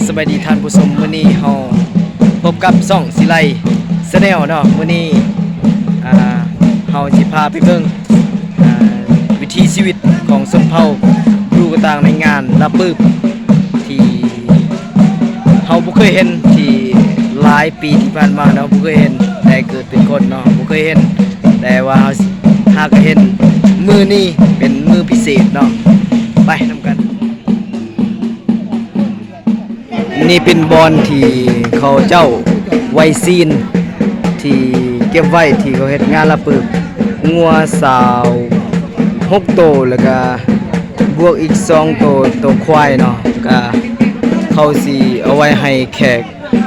ສະບາຍດີທ່ານຜູ້ຊົມ, ມື້ນີ້ເຮົາພົບກັບຊ່ອງສີໄລແຊນແນວເນາະ. ມື້ນີ້ ອ່າ ເຮົາຊິພາໄປເບິ່ງ ອ່າ ວິຖີຊີວິດຂອງຊົນເຜົ່າຢູ່ກະຕ່າງໃນງານລະປືບ ທີ່ເຮົາບໍ່ເຄີຍເຫັນ ທີ່ຫຼາຍປີທີ່ຜ່ານມາເນາະ ບໍ່ເຄີຍເຫັນແຕ່ເກີດເປັນຄົນເນາະ ບໍ່ເຄີຍເຫັນ ແຕ່ວ່າເຮົາຫາກະເຫັນມື້ນີ້ເປັນມື້ພິເສດເນາະ. ໄປນຳກັນ. ນີ້ເປັນບ່ອນທີ່ເຂົາເຈົ້າໄວ້ຊີ້ນ ທີ່ເກັບໄວ້ ທີ່ເຂົາເຮັດງານລະປືບ ງົວຊາວຫົກໂຕ ແລ້ວກະບວກອີກສອງໂຕ ໂຕຄວາຍເນາະ ກະເຂົາຊິເອົາໄວ້ໃຫ້ແຂກ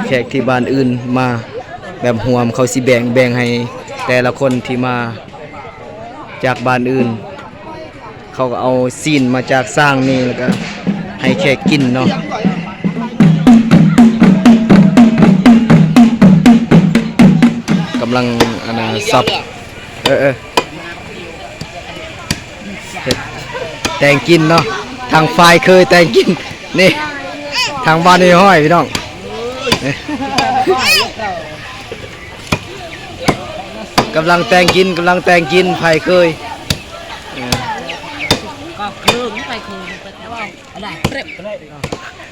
ແຂກທີ່ບ້ານອື່ນມາແບບຮ່ວມ ເຂົາຊິແບ່ງ ແບ່ງໃຫ້ແຕ່ລະຄົນທີ່ມາຈາກບ້ານອື່ນ. ເຂົາກະເອົາຊີ້ນມາຈາກຊ້າງນີ້ ແລ້ວກະໃຫ້ແຂກກິນເນາະ. ກຳລັງ ອັນນ່າ ສັບ ເອີ ເອີ ເຮັດແຕ່ງກິນເນາະ ທາງຝ່າຍເຄີຍແຕ່ງກິນ ນີ້ ທາງບ້ານນ້ອຍ ພີ່ນ້ອງ ນີ້. ກຳລັງແຕ່ງກິນ ກຳລັງແຕ່ງກິນ ໃຜເຄີຍ ເອີ ກໍເຄີຍ ໃຜເຄີຍ ອັນໃດ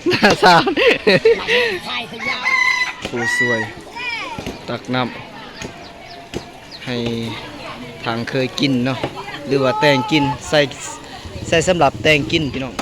ໜ້າສາວ ຜູ້ຊ່ວຍຕັກນ້ຳໃຫ້ທາງເຄີຍກິນເນາະ ຫຼືວ່າແຕ່ງກິນ ໃສ່ ໃສ່ສຳລັບແຕ່ງກິນ ພີ່ນ້ອງ.